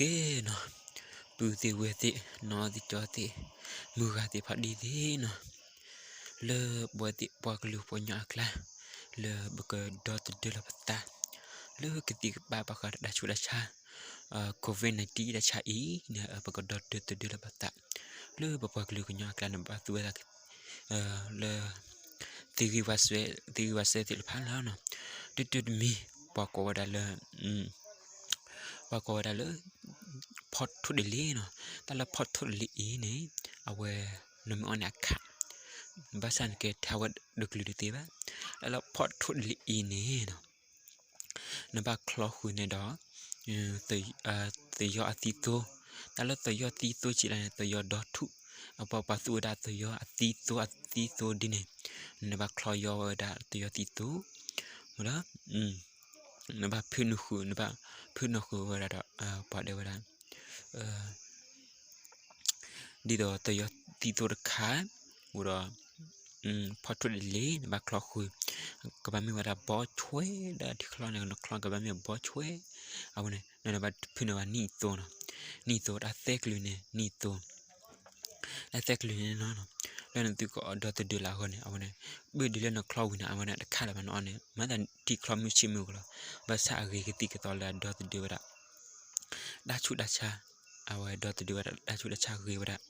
ကဲနီၤ, ပုၢ်သ့ၣ်ဝဲၢ်သ့ၣ် နီၢ်သ့ၣ်ကၠီသ့ၣ် မုၢ်ဂၤသ့ၣ်ဖးဒံသ့ၣ်နီၤ, လၢပဝဲသ့ၣ်ပှၤကလုာ်ပှၤကညီအကျါ လၢပကဒီသဒၢလီၤပသး လၢကသံၣ်ကဘၣ်ဘၣ်ဃးဒီးတၢ်ဆူးတၢ်ဆါ COVID nineteen တၢ်ဆါအံၤန့ၣ် ပကဒီသဒၢလီၤပသး လၢပပှၤကလုာ်ကညီအကျါန့ၣ် ဘၣ်သူဝဲဒၣ် လၢ သ့ၣ်ဂံၢ်ဝၤစဲ သ့ၣ်ဂံၢ်ဝၤစဲသ့ၣ်တဖၣ်လီၤနီၤ. တၢ်တမံၤ ပှၤကိးဝဲဒၣ်လၢ ပှၤကိးဝဲဒၣ်လၢ ဖီၣ်ထိၣ်ဒလ့နီၤ. တၢ်လၢဖီၣ်ထိၣ်ဒလ့အံၤန့ၣ် အဝဲ နမ့ၢ်အီၣ်န့ၣ်အခး ဘၣ်ဆၣ်နကဲထါဝဲတကလုာ်တသ့ဘၣ်. တၢ်လၢဖီၣ်ထိၣ်ဒလ့အံၤန့ၣ်နီၤ နဘၣ်ချီဃုာ်န့ၣ်ဒီး သယီၤအသံသိ, တၢ်လၢသယီၤသံသိစံးဒၣ်န့ၣ် သယီၤဒီထူၣ်, အပှၤပှၤသူဝဲဒၣ်သယီၤအသံသိအသံသိဒ်န့ၣ်, နဘၣ်ချီယီၤဝဲဒၣ်သယီၤသံသိ, ဒီး နဘၣ်ဖုၣ်နုာ်ဃုာ် နဘၣ်ဖုၣ်နုာ်ဃုာ်ဝဲဒၣ်ဒီး ပှၤဒဲဝဲဒၣ် ဒ်သိးသယီၤသံသိတခါ, အိၣ်ဒီး ဖီၣ်ထိၣ်ဒလ့ နဘၣ်ချီဃုာ်, ကဘၣ်မ့ၢ်ဝဲဒၣ်ဘီဆွဲ ဒီးထံချီန့ၣ် နချီကဘၣ်မ့ၢ်ဘီဆွဲ, အဝဲန့ၣ် နဘၣ်ဖုၣ်န့ၢ်ဝဲနံၣ်သိနီၤ, နံၣ်သိ တၢ်သၢကလုာ်န့ၣ် နံၣ်သိ တၢ်သၢကလုာ်န့ၣ်နီၤ, လၢနသုကဒီသဒၢလီၤအဂီၢ်န့ၣ် အဝဲန့ၣ် ဘၣ်ဒုးလၢနချီဝံၤန့ၣ် အဝဲန့ၣ်တခါလၢၤဘၣ်နအီၣ်န့ၣ် မၤသးထံချီမုၢ်ဆ့ၣ်မုၢ်ဂီၤလီၤ, ဘၣ်ဆၣ်အဂ့ၤကသံၣ်ကသီလၢအဒီသဒၢဝဲဒၣ် တၢ်ဆူးတၢ်ဆါ, အဝဲဒီသဒၢဝဲဒၣ်တၢ်ဆူးတၢ်ဆါဂ့ၤဝဲဒၣ်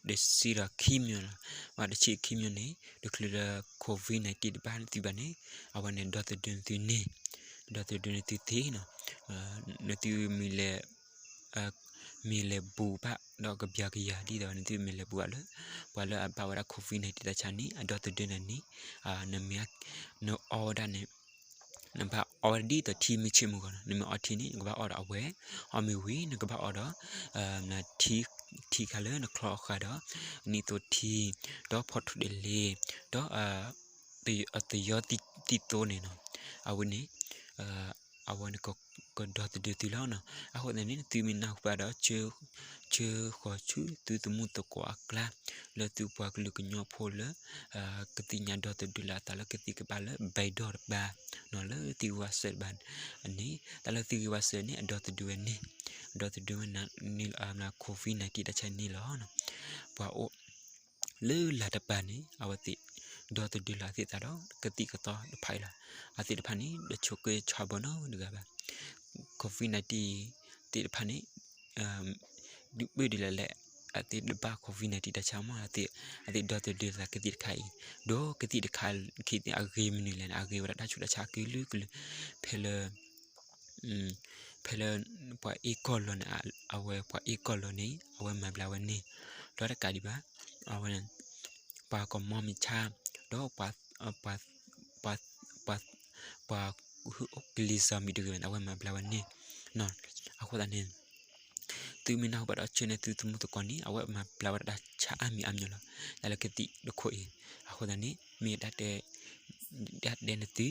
တဆံဒီးခံမျိုးလီၤ. ပှၤတဆံခံမျိုးန့ၣ် တချုးလၢ COVID nineteen တဘၣ်နသုဘၣ်န့ၣ် အဝဲန့ၣ်ဒီသဒၢနသုန့ၣ်, ဒီသဒၢနသုသ့နီၤ, နသုမ့ၢ်လဲၤ မ့ၢ်လဲၤဘူးဘၣ်ဒီးကဘျါကယၤဒ်သိး နသုမ့ၢ်လဲၤဘူးဘၣ်လၢ ပှၤလၢအဘၣ်ဝဲဒၣ် COVID nineteen တၢ်ဆါန့ၣ် အဒီသဒၢနၤန့ၣ်, နမ့ၢ် နအီဝဲဒၣ်န့ၣ် နဘၣ်အီဝဲဒၣ်ဒ်သိးထံမုၢ်ဆ့ၣ်မုၢ်ဂီၤနီၤ, နမ့ၢ်အီထံန့ၣ် နကဘၣ်အီဒီးအဝဲ, အီမ့ၢ်ဝံၤ နကဘၣ်အီဒီး ထံခါလၢနချီအဃၢၤဒီး နံၣ်သိထံ, ဒီးဖီၣ်ထိၣ်ဒလ့, ဒီး သယီၤသံသိန့ၣ်နီၤ, အဝဲန့ၣ် အဝဲန့ၣ်ကဒီသဒၢသုလီၤနီၤ. အဃိသတးန့ၣ် သုမ့ၢ်နၢ်ဟူဘၣ်ဒီး ဆှၢဃီၤဆူသုသမူသကိးအကျါ လၢသုပှၤကလုာ်ကညီဖိလၢ ကသ့ၣ်ညါဒီသဒၢလီၤအသးလၢကသံၣ်ကဘၣ်လၢ ဘဲၣ်ဒီၣ်တပၤနီၤ, လၢသ့ၣ်ဂံၢ်ဝၤစၢၤတပၤန့ၣ်, တၢ်လၢသ့ၣ်ဂံၢ်ဝၤစၢၤန့ၣ် အဒီသဒၢဝဲန့ၣ်, အဒီသဒၢဝဲန့ၣ်လီၤ, COVID nineteen တၢ်ဆါန့ၣ်လီၤနီၤ. ပှၤအိၣ် လၢလၤတပၤန့ၣ် အဝဲသ့ၣ် ဒီသဒၢလီၤအသးဒီး ကသံၣ်ကသီတဖၣ်အံၤလီၤ. အသ့ၣ်တဖၣ်န့ၣ် တဆိးက့ဆါဘီနီတဂၤဘၣ်. COVID nineteen သ့ၣ်တဖၣ်န့ၣ် ဘၣ်ဒုးလဲၣ်လဲၣ် အသ့ၣ်တဘၣ် COVID nineteen တၢ်ဆါမး အသ့ၣ်ဒီသဒၢလီၤကသံၣ်တခါအံၤ, ဒီးကသံၣ်တခါခံသ့ၣ်အဂ့ၤမနုၤလဲၣ်န့ၣ် အဂ့ၤဝဲဒၣ်တၢ်ဆူးတၢ်ဆါကလုာ်ကလုာ် ဖဲလၢ ဖဲလၢ ပှၤအ့ၣ်ကီၢ်လီၤန့ၣ် အဝဲပှၤအ့ၣ်ကီၢ်လီၤန့ၣ် အဝဲမၤဘျါဝဲန့ၣ်, ဒီးတကးဒံးဘၣ် အဝဲ ပှၤကမီၤမုၢ်ဆါ ဒီး ပှၤ ပှၤ ကလံၤစၢမံၤတဂ့ၤန့ၣ် အဝဲမၤဘျါဝဲန့ၣ်, အဃိသတးန့ၣ် သုမ့ၢ်နၢ်ဟူဘၣ်ဒီးဆှၢန့ၢ်သုသမူသကိးန့ၣ် အဝဲမၤဘျါဝဲဒၣ်တၢ်ဆါအါမံၤအါမံၤလီၤ. တၢ်လၢကသံၣ်တခိၣ်အံၤ, အဃိသတးန့ၣ် မ့ၢ်တၢ်တဲ တၢ်တဲနသု